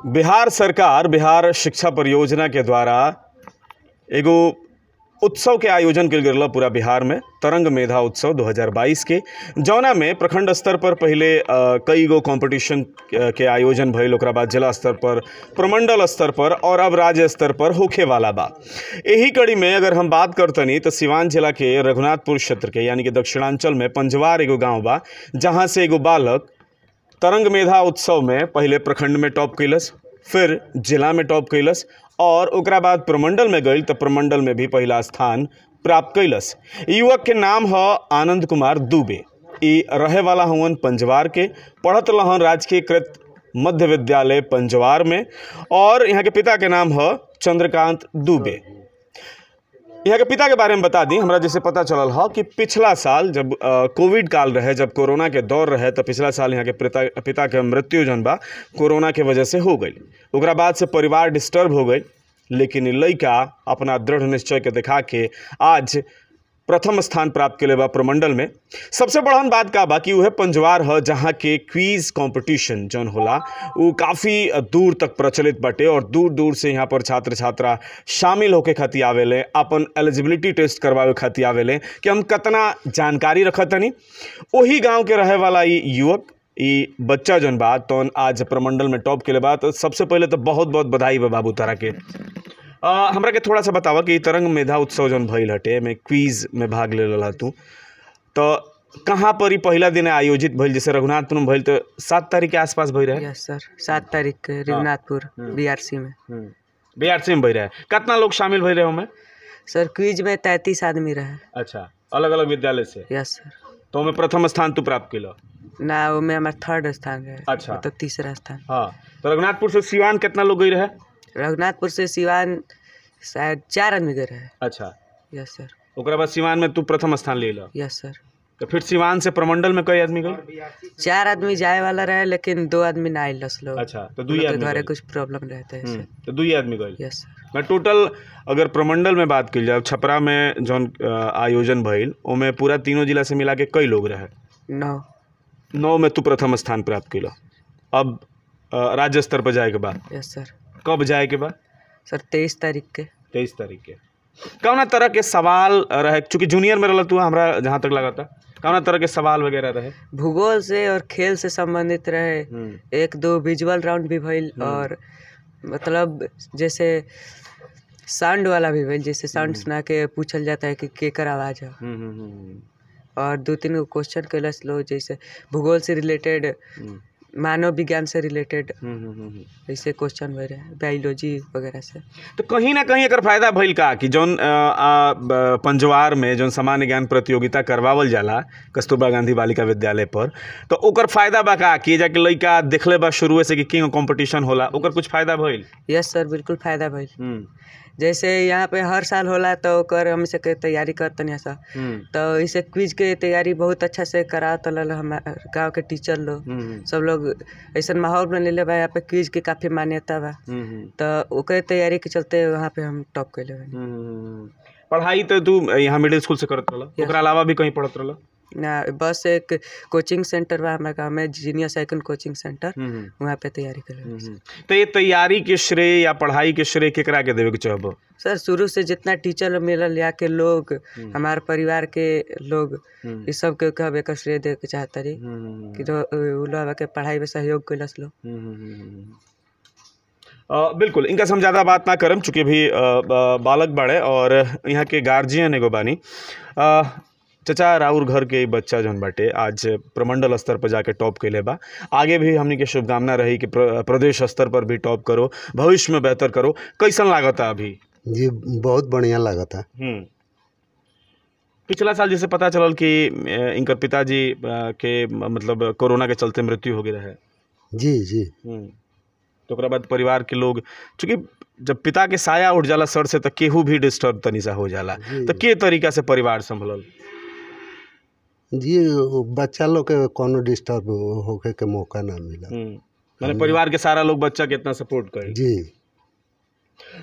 बिहार सरकार बिहार शिक्षा परियोजना के द्वारा एगो उत्सव के आयोजन कयल गेल पूरा बिहार में, तरंग मेधा उत्सव 2022 के, जौना में प्रखंड स्तर पर पहले कई गो कंपटीशन के आयोजन भइल, ओकरा बाद जिला स्तर पर, प्रमंडल स्तर पर और अब राज्य स्तर पर होखे वाला बा। यही कड़ी में अगर हम बात करतनी तो सिवान जिला के रघुनाथपुर क्षेत्र के यानी कि दक्षिणांचल में पंजवार एगो गाँव बा, जहाँ से एगो बालक तरंग मेधा उत्सव में पहले प्रखंड में टॉप कैलस, फिर जिला में टॉप कैलस और ओकरा बाद प्रमंडल में गई तो प्रमंडल में भी पहला स्थान प्राप्त कैलस। युवक के नाम है आनंद कुमार दुबे। ई रहे वाला हवन पंजवार के, पढ़त रहन राजकीयकृत मध्य विद्यालय पंजवार में और यहाँ के पिता के नाम है चंद्रकांत दुबे। यहाँ के पिता के बारे में बता दी, हमरा जैसे पता चलल है कि पिछला साल जब कोविड काल रहे, जब कोरोना के दौर रहे, तो पिछला साल यहाँ के पिता के मृत्यु जौन बा कोरोना के वजह से हो गई। ओकरा बाद से परिवार डिस्टर्ब हो गई, लेकिन लड़का अपना दृढ़ निश्चय के दिखा के आज प्रथम स्थान प्राप्त के बा प्रमंडल में। सबसे बड़हन बात का बा कि वह पंजवार है जहाँ के क्वीज़ कंपटीशन जौन होला वो काफ़ी दूर तक प्रचलित बाटे और दूर दूर से यहाँ पर छात्र छात्रा शामिल होके खातिर आवेले, अपन एलिजिबिलिटी टेस्ट करवावे खातिर आवेले कि हम कतना जानकारी रखतनी। वही गाँव के रहे वाला ई युवक, ई बच्चा जौन बा तौन आज प्रमंडल में टॉप के बा। तो सबसे पहले तो बहुत बहुत बधाई बा बाबू तारा के। हमरा के थोड़ा सा बतावा कि तरंग मेधा उत्सव जौन भइल हटे में क्वीज़ में भाग ले रहा तू, तो कहाँ पर ही पहला दिन आयोजित भइल? जैसे रघुनाथपुर में भइल तो 7 तारीख के आसपास भइल रहे। यस सर, 7 तारीख के रघुनाथपुर बीआरसी में। बीआरसी में भइल रहे। कितना लोग शामिल भइल रहे ओमे? सर क्वीज में 33 आदमी रहे। अच्छा, अलग अलग विद्यालय से। यस सर। तो ओमे प्रथम स्थान तू प्राप्त कैल? ना, ओमे हमार थर्ड स्थान रहे। अच्छा, तो तीसरा स्थान। हाँ, तो रघुनाथपुर से सिवान कितना लोग गई रहे? रघुनाथपुर से सिवान शायद 4 आदमी गए रहे। अच्छा। यस सर। ओकरा बाद सिवान में तू प्रथम स्थान ले ला? Yes sir. तो फिर सिवान से प्रमंडल में कई आदमी गए? 4 आदमी जाए वाला रहे, लेकिन 2 आदमी ना आइल लोग। अच्छा, तो 2 आदमी घरे कुछ प्रॉब्लम रहते हैं, तो 2 आदमी गए। Yes sir. मैं टोटल अगर प्रमंडल में बात की जाए, छपरा में जौन आयोजन भइल ओमे पूरा तीनों जिला से मिला के कई लोग रहे? 9 में तू प्रथम स्थान प्राप्त कैला। अब राज्य स्तर पर जाए के बाद? Yes sir. कब जाए के बाद? सर 23 तारीख के। 23 तारीख के। कौना तरह के सवाल रहे? चूँकि जूनियर में रहल तू, हमरा जहाँ तक लगा था, कौना तरह के सवाल वगैरह रहे? भूगोल से और खेल से संबंधित रहे। 1-2 विजुअल राउंड भी भइल और मतलब जैसे साउंड वाला भी भइल, जैसे साउंड सुना के पूछल जाता है कि केकर आवाज़ है। और 2-3 गो क्वेश्चन कैलस लो, जैसे भूगोल से रिलेटेड, मानव विज्ञान से रिलेटेड ऐसे क्वेश्चन भरे रहे, बायोलॉजी वगैरह से। तो कहीं ना कहीं एकर फायदा भइल का कि जौन पंजवार में जौन सामान्य ज्ञान प्रतियोगिता करवावल जाला कस्तूरबा गांधी बालिका विद्यालय पर, तो ओकर फायदा बा का कि जाके लइका देखले बा शुरू से कि किंग कंपटीशन होला, ओकर कुछ फायदा भइल? यस सर, बिल्कुल फायदा भइल। जैसे यहाँ पे हर साल होला तो ओकर हम से तैयारी करतनी सर, तो इसे क्विज के तैयारी बहुत अच्छा से करावत हमारे गाँव के टीचर लोग, सब लोग ऐसा माहौल बनले बा। यहाँ पे क्विज के काफ़ी मान्यता बा, तो ओकर तैयारी के चलते वहाँ पे हम टॉप कैले बानी। पढ़ाई तो तू यहाँ मिडिल स्कूल से करत रहल, ओकरा अलावा भी कहीं पढ़त रहल? ना, बस एक कोचिंग सेंटर बा हमारे गाँव में, जीनियस आइकन कोचिंग सेंटर, वहाँ पे तैयारी कर। तो ये तैयारी के श्रेय या पढ़ाई के श्रेय केकरा के देवे के चाहबो? सर शुरू से जितना टीचर मिलल या के लोग, हमारे परिवार के लोग, इस सब के कहबे का श्रेय दे के चाहता रही कि उ लोग के पढ़ाई में सहयोग कैलस लोग। बिल्कुल, इनका से हम ज़्यादा बात ना करम चूँकि भी बालक बड़े और यहाँ के गार्जियन एगो बानी। चचा, राउर घर के बच्चा जौन बाटे आज प्रमंडल स्तर पर जाके टॉप कैले बा, आगे भी हमनी के शुभकामना रही कि प्रदेश स्तर पर भी टॉप करो, भविष्य में बेहतर करो। कैसन लागता अभी? जी बहुत बढ़िया लागता। पिछला साल जैसे पता चलल कि इनकर पिताजी के मतलब कोरोना के चलते मृत्यु हो गई रहे। जी जी। तो ओकरा बाद परिवार के लोग, चूँकि जब पिता के साया उठ जाला सर से तो केहू भी डिस्टर्ब तनी सा हो जाला, तो के तरीका से परिवार संभलल? जी बच्चा लोग के कोनो डिस्टर्ब होके के मौका ना मिला। माने परिवार के सारा लोग बच्चा के इतना सपोर्ट करे। जी।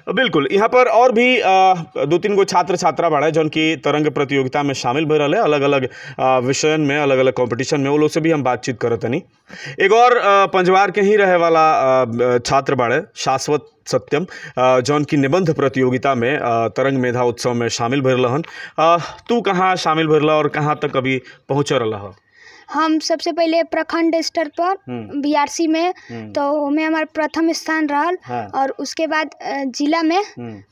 बिल्कुल, यहाँ पर और भी 2-3 गो छात्र छात्रा बाड़े जौन की तरंग प्रतियोगिता में शामिल भइल रहे, अलग अलग विषयन में, अलग अलग कंपटीशन में, वो लोग से भी हम बातचीत करत तनी। एक और पंजवार के ही रहे वाला छात्र बाड़े शाश्वत सत्यम, जौन की निबंध प्रतियोगिता में तरंग मेधा उत्सव में शामिल भइल रहन। तू कहाँ शामिल भइल और कहाँ तक अभी पहुँच रहा हो? हम सबसे पहले प्रखंड स्तर पर बीआरसी में, तो ओमे हमार प्रथम स्थान रहल। हाँ। और उसके बाद जिला में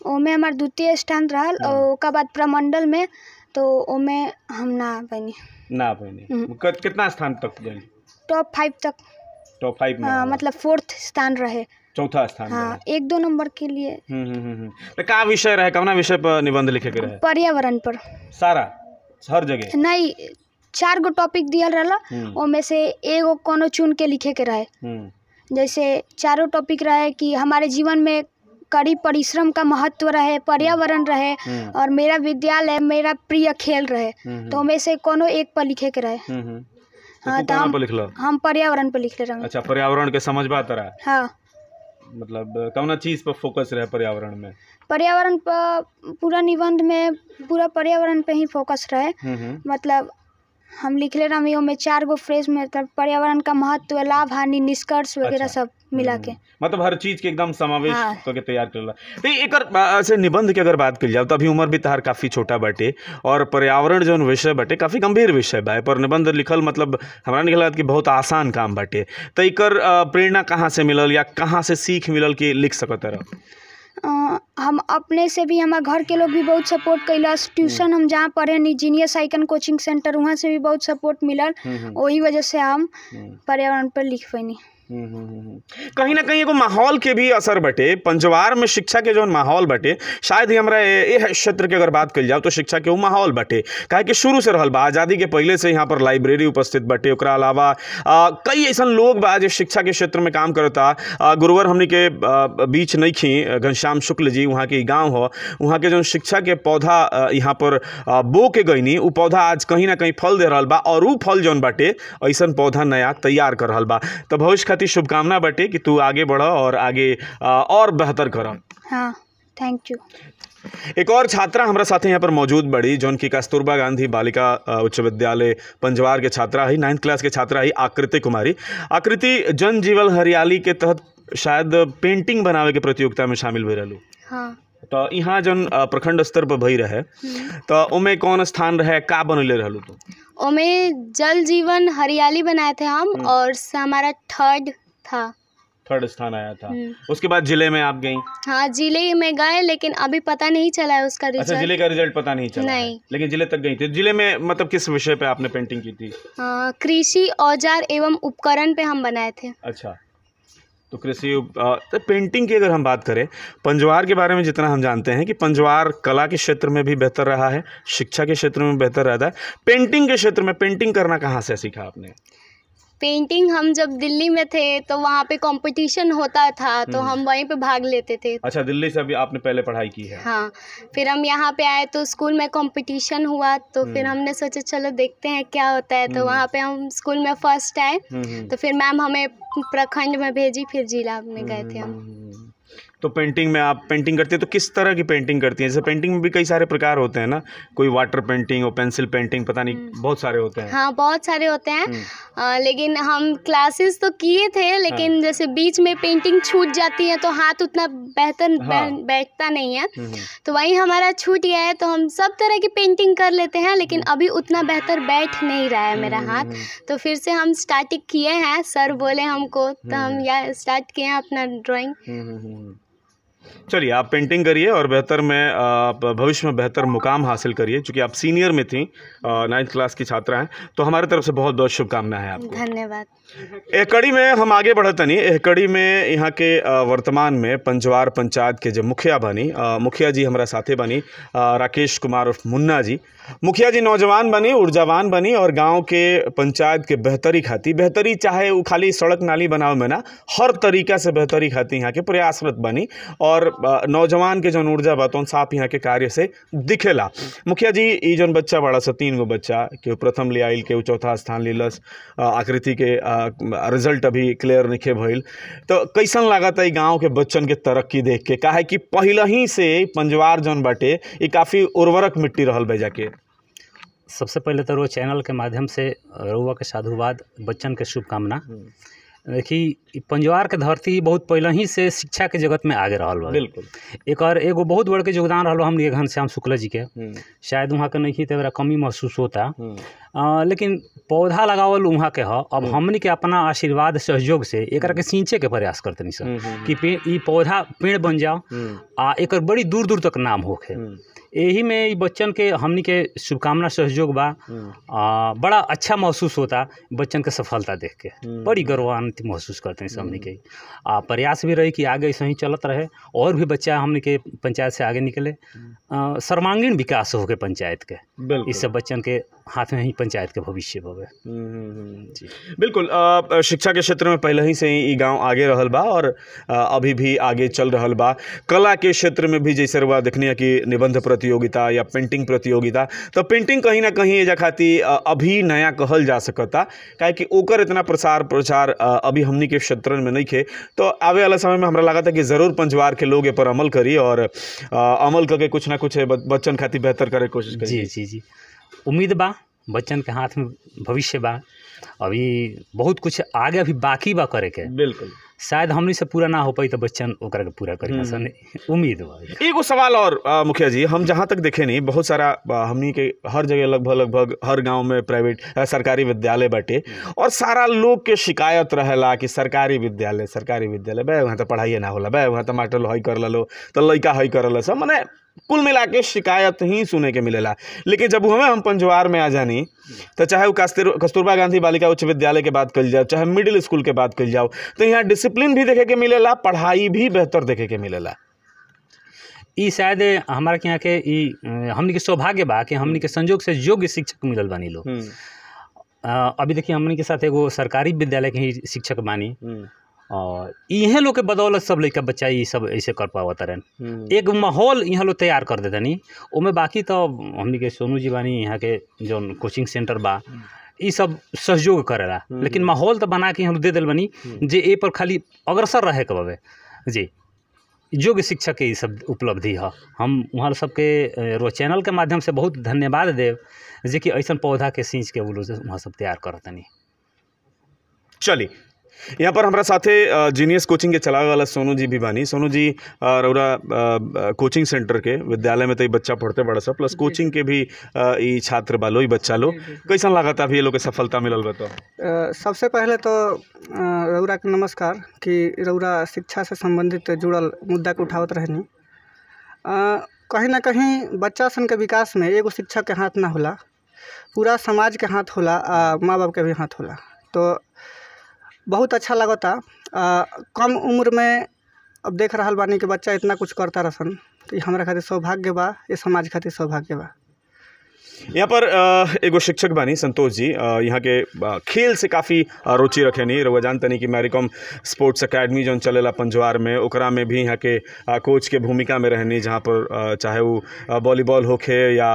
ओमे हमार द्वितीय स्थान रहल और ओका बाद प्रमंडल में, तो ओमे हम ना बनी। ना बनी। कितना स्थान तक गई? टॉप 5 तक। टॉप 5 में? हाँ, मतलब 4th स्थान रहे। चौथा स्थान। हाँ, 1-2 नंबर के लिए। तो का विषय रहे, कौना विषय पर निबंध लिखे के रहे? पर्यावरण पर। सारा हर जगह? नहीं, 4 गो टॉपिक दियल रहला, ओमे से एगो कोनो चुन के लिखे के रहे। जैसे चारों टॉपिक रहे कि हमारे जीवन में कड़ी परिश्रम का महत्व रहे, पर्यावरण रहे और मेरा विद्यालय मेरा प्रिय खेल रहे, तो ओमे से कोनो एक पर लिखे के रहे। हाँ, तो हम पर्यावरण पर लिखले रहे। अच्छा, पर्यावरण के समझ बात रहा। हाँ, मतलब कौना चीज़ पर फोकस रहे पर्यावरण में? पर्यावरण पर पूरा निबंध में पूरा पर्यावरण पे ही फोकस रहे। मतलब हम लिखले रही में 4 गो फ्रेज में, मतलब पर्यावरण का महत्व, लाभ हानि, निष्कर्ष वगैरह। अच्छा। सब मिला के, मतलब हर चीज के एकदम समावेश हाँ। करके तैयार करला। तो एकर ऐसे निबंध के अगर बात करी जाए तो अभी उम्र भी तहार काफ़ी छोटा बाटे और पर्यावरण जौन विषय बाटे काफ़ी गंभीर विषय बा, पर निबंध लिखल मतलब हमरा निकल कि बहुत आसान काम बाटे। तो एकर प्रेरणा कहाँ से मिलल या कहाँ से सीख मिलल कि लिख सकत रह? हम अपने से भी, हमारे घर के लोग भी बहुत सपोर्ट कैलस। ट्यूशन हम जहाँ पढ़े नी जीनियस आइकन कोचिंग सेंटर, वहाँ से भी बहुत सपोर्ट मिलल, वही वजह से हम पर्यावरण पर लिख पैनी। कहीं ना कहीं एगो माहौल के भी असर बटे पंजवार में, शिक्षा के जौन माहौल बटे, शायद ही हमरा ए क्षेत्र के अगर बात कल जाओ तो शिक्षा के वो माहौल बटे, काहे कि शुरू से रहल बा, आज़ादी के पहले से यहाँ पर लाइब्रेरी उपस्थित बटे। ओकरा अलावा कई ऐसा लोग बा जो शिक्षा के क्षेत्र में काम करता। गुरुवर हमनी के बीच नहीं खी घनश्याम शुक्ल जी, वहाँ के गाँव हो, वहाँ के जौन शिक्षा के पौधा यहाँ पर बो के गईनी, उ पौधा आज कहीं ना कहीं फल दे रहल बा और उ फल जौन बाटे ऐसा पौधा नया तैयार कर रहल बा। तो भविष्य खातिर शुभकामना बटे कि तू आगे बढ़ और आगे और बेहतर कर। हाँ, thank you. एक और छात्रा हमारा साथे यहाँ पर मौजूद बड़ी जौन की कस्तूरबा गांधी बालिका उच्च विद्यालय पंजवार के छात्रा है, 9th class के छात्रा है, आकृति कुमारी। आकृति जन जीवन हरियाली के तहत शायद पेंटिंग बनावे के प्रतियोगिता में शामिल भइल रहलू। हाँ। तो यहाँ जौन प्रखंड स्तर पर भई रहे तो उमे कौन स्थान रहे, का बनैले रहलू तू? ओमे जल जीवन हरियाली बनाए थे हम और हमारा 3rd था। 3rd स्थान आया था। उसके बाद जिले में आप गई? हाँ, जिले में गए, लेकिन अभी पता नहीं चला है उसका रिजल्ट। अच्छा, जिले का रिजल्ट पता नहीं चला। नहीं, लेकिन जिले तक गई थी। जिले में मतलब किस विषय पे आपने पेंटिंग की थी? कृषि औजार एवं उपकरण पे हम बनाए थे। अच्छा, तो कृषि तो पेंटिंग की अगर हम बात करें, पंजवार के बारे में जितना हम जानते हैं कि पंजवार कला के क्षेत्र में भी बेहतर रहा है, शिक्षा के क्षेत्र में बेहतर रहता है, पेंटिंग के क्षेत्र में पेंटिंग करना कहाँ से सीखा आपने? पेंटिंग हम जब दिल्ली में थे तो वहाँ पे कंपटीशन होता था तो हम वहीं पे भाग लेते थे। अच्छा, दिल्ली से अभी आपने पहले पढ़ाई की है? हाँ, फिर हम यहाँ पे आए तो स्कूल में कंपटीशन हुआ तो फिर हमने सोचा चलो देखते हैं क्या होता है, तो वहाँ पे हम स्कूल में फर्स्ट आए, तो फिर मैम हमें प्रखंड में भेजी, फिर जिला में गए थे हम। तो पेंटिंग में आप पेंटिंग करती हैं तो किस तरह की पेंटिंग करती हैं? जैसे पेंटिंग में भी कई सारे प्रकार होते हैं ना, कोई वाटर पेंटिंग और पेंसिल पेंटिंग, पता नहीं बहुत सारे होते हैं। हाँ, बहुत सारे होते हैं, लेकिन हम क्लासेस तो किए थे, लेकिन हाँ। जैसे बीच में पेंटिंग छूट जाती है तो हाथ उतना बेहतर हाँ। बैठता नहीं है, तो वही हमारा छूट गया है। तो हम सब तरह की पेंटिंग कर लेते हैं, लेकिन अभी उतना बेहतर बैठ नहीं रहा है मेरा हाथ, तो फिर से हम स्टार्टिंग किए हैं, सर बोले हमको, तो हम यह स्टार्ट किए हैं अपना ड्राइंग। चलिए, आप पेंटिंग करिए और बेहतर में आप भविष्य में बेहतर मुकाम हासिल करिए। चूँकि आप सीनियर में थी, 9th class की छात्रा हैं, तो हमारे तरफ से बहुत बहुत शुभकामना है आपको। धन्यवाद। एह कड़ी में हम आगे बढ़तनी। एह कड़ी में यहाँ के वर्तमान में पंजवार पंचायत के जो मुखिया बनी, मुखिया जी हमारा साथे बनी, राकेश कुमार उर्फ मुन्ना जी। मुखिया जी नौजवान बनी, ऊर्जावान बनी और गांव के पंचायत के बेहतरी खाती, बेहतरी चाहे वो खाली सड़क नाली बनावे में ना, हर तरीका से बेहतरी खाती यहाँ के प्रयासरत बनी। और और नौजवान के जौन ऊर्जा बा तौन साफ यहाँ के कार्य से दिखेला। मुखिया जी, ई जौन बच्चा बड़ा सा 3 गो बच्चा केहू प्रथम ले आइल, केहू चौथा स्थान लेलस, आकृति के रिजल्ट अभी क्लियर नहीं भइल, तो कैसन लागत है गाँव के बच्चन के तरक्की देख के? काहे कि पहले ही से पंजवार जौन बाटे ये काफ़ी उर्वरक मिट्टी रहल बा जाके। सबसे पहले तो चैनल के माध्यम से रउआ के साधुवाद, बच्चन के शुभकामना। देखी पंजवार के धरती बहुत पहले ही से शिक्षा के जगत में आगे रहल बा। बिल्कुल एकर एगो बहुत बड़के योगदान रहल हमनी के घनश्याम शुक्ला जी के, शायद वहाँ के नहीं तो कमी महसूस होता, लेकिन पौधा लगावल वहाँ के ह। अब हमनी के अपना आशीर्वाद सहयोग से एकरा के सिंचे के प्रयास करते नहीं सर कि ई पौधा पेड़ बन जाओ आ एकर बड़ी दूर दूर तक नाम होखे। यही में ई बच्चन के हमनी के शुभकामना सहयोग बा। बड़ा अच्छा महसूस होता बच्चन के सफलता देख के, बड़ी गर्वान्वित महसूस करते हैं हमनी के। आ प्रयास भी रही कि आगे ऐसे ही चलत रहे और भी बच्चा हमनी के पंचायत से आगे निकले, सर्वांगीण विकास हो के पंचायत के। इस सब बच्चन के हाथ में ही पंचायत के भविष्य बवे। जी बिल्कुल। शिक्षा के क्षेत्र में पहले ही से ही गांव आगे रहल बा और अभी भी आगे चल रहल बा। कला के क्षेत्र में भी जैसे रउआ देखनी है कि निबंध प्रतियोगिता या पेंटिंग प्रतियोगिता, तो पेंटिंग कहीं ना कहीं एजा खाती अभी नया कहल जा सकता, काहे कि ओकर इतना प्रसार प्रचार अभी हमनी के क्षेत्र में नहीं खे। तो आवे वाला समय में हमरा लागत है कि ज़रूर पंजवार के लोग ए पर अमल करी और अमल करके कुछ ना कुछ बच्चन खातिर बेहतर करे कोशिश करी। जी जी जी, उम्मीद बा बच्चन के हाथ में भविष्य बा, अभी बहुत कुछ आगे अभी बाकी बा करे के। बिल्कुल शायद हमनी से पूरा ना हो पाई तो बच्चन ओकरा के पूरा करी सन, उम्मीद बा। एगो सवाल और मुखिया जी, हम जहाँ तक देखे नहीं बहुत सारा हमनी के हर जगह लगभग लगभग हर गांव में प्राइवेट सरकारी विद्यालय बाटे और सारा लोग के शिकायत रहेला कि सरकारी विद्यालय सरकारी विद्यालय बे वहाँ तो पढ़ाइए ना होला, बे वहाँ तो मास्टर हई कर लो तो लड़का हई कर सब, मने कुल मिला के शिकायत ही सुने के मिलेला। लेकिन जब हमें हम पंजवार में आ जानी तो चाहे वो कस्तूरबा गांधी बालिका उच्च विद्यालय के बात कल जाओ, चाहे मिडिल स्कूल के बात कल जाओ, तो यहाँ डिसिप्लिन भी देखे के मिलेला, पढ़ाई भी बेहतर देखे के मिलेला। ई शायद हमारा के यहाँ के ई हमनी के सौभाग्य बा कि हमनी के संजोग से योग्य शिक्षक मिलल बानी लोग। अभी देखिए हमनी के साथ एगो सरकारी विद्यालय के ही शिक्षक बानी और इहे लोग के बदौलत सब लड़का बच्चा ये सब ऐसे कर पावत रहन। एक माहौल यहाँ लोग तैयार कर देते नहीं ओमे। बाकी तो हमनी के सोनू जी बानी यहाँ के जौन कोचिंग सेंटर बा ये सब सहयोग करेला, लेकिन माहौल तो बना के हम दे दिल बनी जे ए पर खाली अग्रसर रहे के बाबे। जी योग्य शिक्षक के ये सब उपलब्धि है। हम वहाँ सबके रो चैनल के माध्यम से बहुत धन्यवाद देव जे कि ऐसा पौधा के सींच के वो लोग वहाँ सब तैयार करतनी। चलिए यहाँ पर हमारा साथे जीनियस कोचिंग के चलावे वाला सोनू जी भी बानी। सोनू जी रउरा कोचिंग सेंटर के विद्यालय में तो बच्चा पढ़ते बड़ा सा, प्लस कोचिंग के भी ई छात्र बालो, ई बच्चा लो, कैसन लागत अभी ये लोग के सफलता मिलल बा? तो सबसे पहले तो रउरा के नमस्कार कि रउरा शिक्षा से संबंधित जुड़ल मुद्दा के उठावत रहनी। कहीं ना कहीं बच्चा सन के विकास में एगो शिक्षक के हाथ ना होला, पूरा समाज के हाथ होला आ माँ बाप के भी हाथ होला। तो बहुत अच्छा लगता कम उम्र में अब देख रहा बानी कि बच्चा इतना कुछ करता रहसन, तो हमरा खातिर सौभाग्य बा, ये समाज खातिर सौभाग्य बा। यहाँ पर एगो शिक्षक बानी संतोष जी, यहाँ के खेल से काफ़ी रुचि रखेनी। रउआ जानतनी कि मैरीकॉम स्पोर्ट्स एकेडमी जौन चलेला पंजवार में, ओकरा में भी यहाँ के कोच के भूमिका में रहनी, जहाँ पर चाहे वो वॉलीबॉल होखे या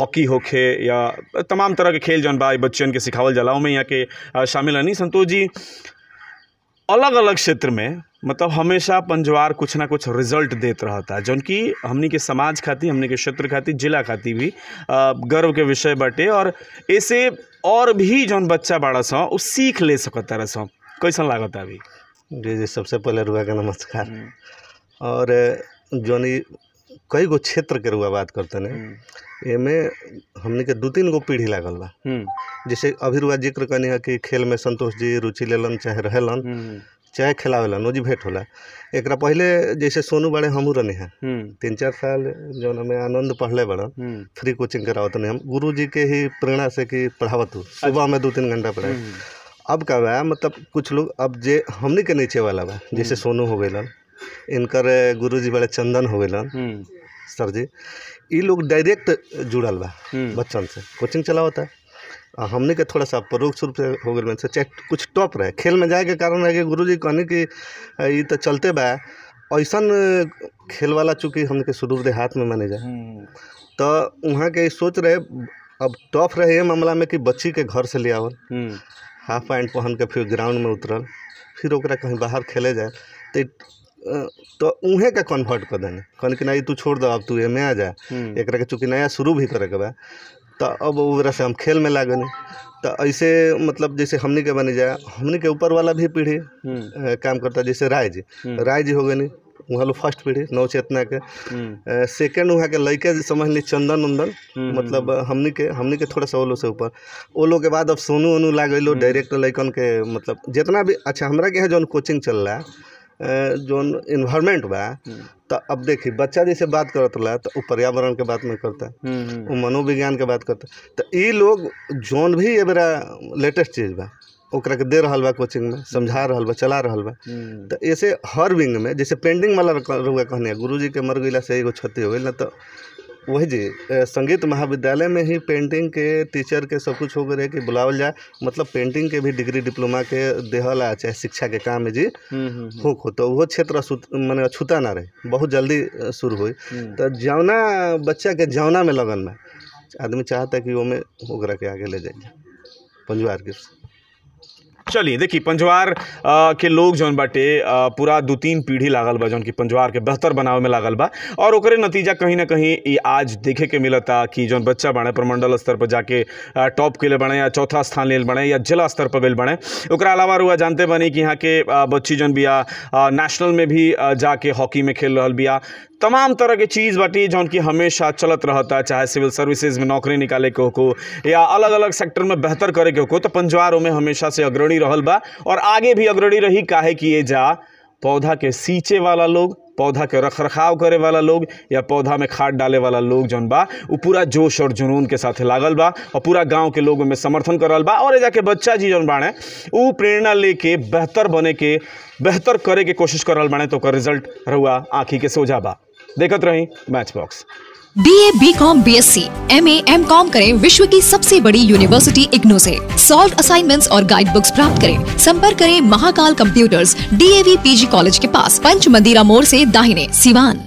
हॉकी होखे या तमाम तरह के खेल जौन बा बच्चन के सिखावल जाला, ओमे यहाँ के शामिल रहनी। संतोष जी, अलग अलग क्षेत्र में मतलब हमेशा पंजवार कुछ ना कुछ रिजल्ट देत रहता है, जौन कि हमनी के समाज खातिर, हमनी के क्षेत्र खातिर, जिला खातिर भी गर्व के विषय बाटे और ऐसे और भी जौन बच्चा बाड़ा सा वो सीख ले सकता रह सा। कैसन लागत अभी? जी जी, सबसे पहले रुआ के नमस्कार। और जौन कई गो क्षेत्र के रुआ बात करते हैं, एमे हमनी के 2-3 गो पीढ़ी लागल बा। जैसे अभी रुआ जिक्र करनी है कि खेल में संतोष जी रुचि लेलन, चाहे रहेलन चाहे खिलावेलन, वो जी भेंट होला। एकरा पहले जैसे सोनू बड़े हमू रहने हैं 3-4 साल जौन हमें आनंद पढ़ले बड़न, फ्री कोचिंग करावत नहीं हम गुरु जी के ही प्रेरणा से कि पढ़ावत हूँ सुबह में 2-3 घंटा पढ़ाए। अब का बा मतलब कुछ लोग अब जे हमनी के नीचे वाला बा, जैसे सोनू हो गए, इनकर गुरु जी बड़े चंदन हो गए सर जी, ये लोग डायरेक्ट जुड़ल बा बच्चन से, कोचिंग चलावता है। हमने के थोड़ा सा परोक्ष रूप से हो गए से चाहे कुछ टॉप रहे खेल में जाए के कारण है कि गुरु जी कहने कि ये तो चलते बा, ऐसन खेल वाला चूँकि हमके सुदूर देहात में माने जाए तो वहाँ के सोच रहे, अब टफ रहे ये मामला में कि बच्ची के घर से ले आवल, हाफ पैंट पहन के फिर ग्राउंड में उतरल, फिर ओकरा कहीं बाहर खेले जाए तो उहें के कन्वर्ट कर देने कहने कि नहीं तू छोड़ दो, अब तू एमे आ जा, एकरा के चूँकि नया शुरू भी करे के बा तो अब ओकरा से हम खेल में लागनी। तो ऐसे मतलब जैसे हमनी के बनी जाए, हमनी के ऊपर वाला भी पीढ़ी काम करता, जैसे राय जी, राय जी हो गए वहाँ लोग फर्स्ट पीढ़ी नव चेतना के, सेकंड वहाँ के लड़के समझ ली चंदन उंदन, मतलब हमनी के थोड़ा सा वो लोग से ऊपर, वो लोग के बाद अब सोनू ओनू लाग गई डायरेक्ट लड़कन के, मतलब जितना भी अच्छा हमरा के यहाँ जौन कोचिंग चल रहा है जौन इन्वायरमेंट बा, तो अब देखी बच्चा जैसे बात करत रहा तो वो पर्यावरण के बात में करता, वो मनोविज्ञान के बात करता, तो ये लोग जौन भी ये बेरा लेटेस्ट चीज़ बा ओकरा के दे रहल बा कोचिंग में, समझा रहल बा, चला रहल बा। तो ऐसे हर विंग में जैसे पेंटिंग वाला रुआ कहने गुरुजी के मर गइला से एगो क्षति हो गई ना, तो वही जी संगीत महाविद्यालय में ही पेंटिंग के टीचर के सब कुछ हो गए कि बुलावल जाए, मतलब पेंटिंग के भी डिग्री डिप्लोमा के देहला चाहे शिक्षा के काम में जी हो तो वो क्षेत्र माने अछूता ना रहे, बहुत जल्दी शुरू हुई। तो जौना बच्चा के जौना में लगन में आदमी चाहता है कि वो में ओकरा के आगे ले जाए पंजवार के। चलिए देखिए पंजवार के लोग जौन बाटे पूरा 2-3 पीढ़ी लागल बा जौन कि पंजवार के बेहतर बनावे में लागल बा, और ओकरे नतीजा कहीं ना कहीं ये आज देखे के मिलता कि जौन बच्चा बाड़े प्रमंडल स्तर पर जाके टॉप के लिए बने या चौथा स्थान लेल बने या जिला स्तर पर गए बने। ओकरा अलावा रुआ जानते बनी कि यहाँ के बच्ची जौन बिया नेशनल में भी जाके हॉकी में खेल रहा बिया। तमाम तरह के चीज़ बाटी जौन की हमेशा चलत रहता, चाहे सिविल सर्विसेज में नौकरी निकाले के हो या अलग अलग सेक्टर में बेहतर करे के हो, तो पंजवारों में हमेशा से अग्रणी रहल बा और आगे भी अग्रणी रही। काहे कि ये जा पौधा के सींचे वाला लोग, पौधा के रखरखाव करे वाला लोग या पौधा में खाद डाले वाला लोग जौन बा वो पूरा जोश और जुनून के साथ लागल बा और पूरा गांव के लोगों में समर्थन करल बा। और जाके बच्चा जी जौन बाणे वो प्रेरणा लेके बेहतर बने के बेहतर करे के कोशिश करल बाणे, तो ओकर रिजल्ट रहुआ आँखी के सोझा बा। देखत रही match box. BA, BCom, BSc, MA, MCom करें विश्व की सबसे बड़ी यूनिवर्सिटी इग्नू से। सॉल्व असाइनमेंट्स और गाइड बुक्स प्राप्त करें। संपर्क करें Mahakal computers, DAV PG college के पास, पंच मंदिरा मोड़ से दाहिने, सिवान।